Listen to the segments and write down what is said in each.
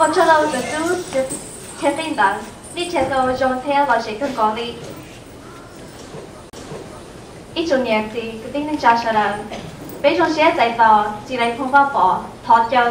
Pom tshaj lawm tus tub Thiab Qij ntawd, nej tseem tau zoo thiab los ze kawg nkaus li. Ib tsoom niam txiv kwv tij neej tsa sawv daws, peb zoo siab txais tos txiv Lais Phoo Vaj Pov thov caw.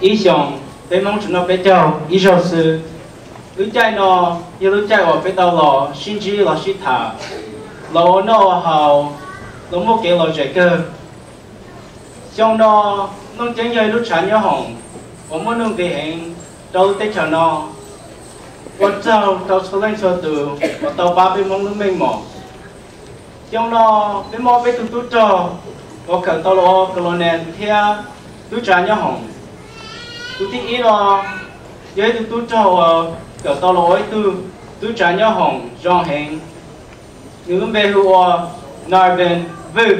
Ib xyoos peb Hmoob tsuas noj peb caug ib zaug xwb. Lub caij no yog lub caij uas peb tau los sib ntsib los sib tham, los ua noj ua haus, los muaj kev lom zem kawg. Xyoo no Looj Ceeb yog ib lub tshav nyob hoom uas muaj nuj nqis heev rau lub teb chaws no. Ua tsaug rau txhua leej txhua tus uas tau pab peb Hmoob lub meej mom. Xyoo no peb muaj peb tug tub rog uas kawm tau los ua colonel thiab tub tsav nyob hoom. Tus thib ib no yog ib tug tub rog uas kawm tau los ua ib tug tub tsav nyob hoom zoo heev. Nws lub npe hu ua Narvin Vwj.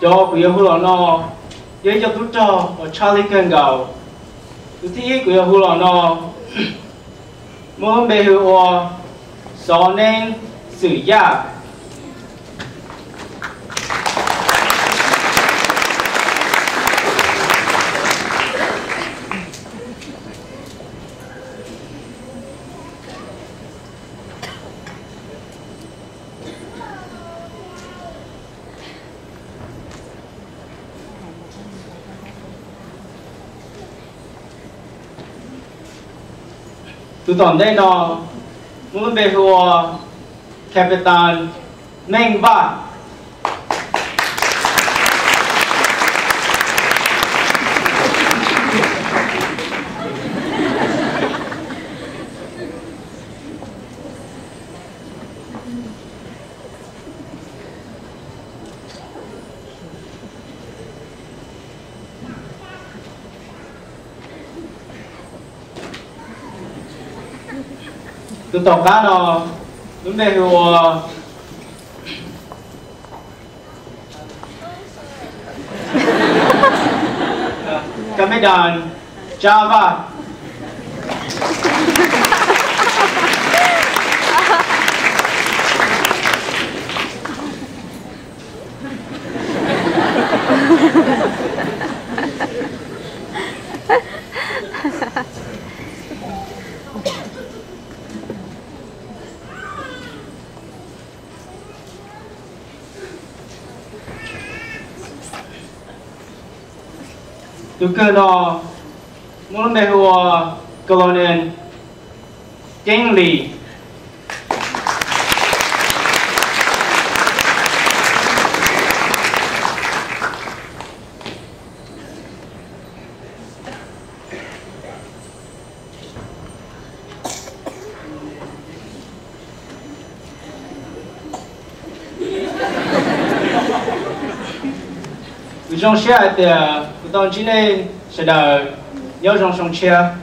Cov kuv yuav hu los no yog ib co tub rog uas tshaj lij kawg nkaus. Tus thib ib kuv yuav hu los no muaj lub npe hu ua Xov Neeb Xwm Yaj. Tus tom ntej no muaj lub npe hu ua Captain Meej Vaj. Tus tom qab no lub npe hu ua Kab Meb Dam Tsab Vaj. Tus kawg no muaj lub npe hu ua Colonel Keeb Lis. Kuv zoo siab hais tias kuv tau ntsib nej sawv daws. Nyob zoo xyoo tshiab.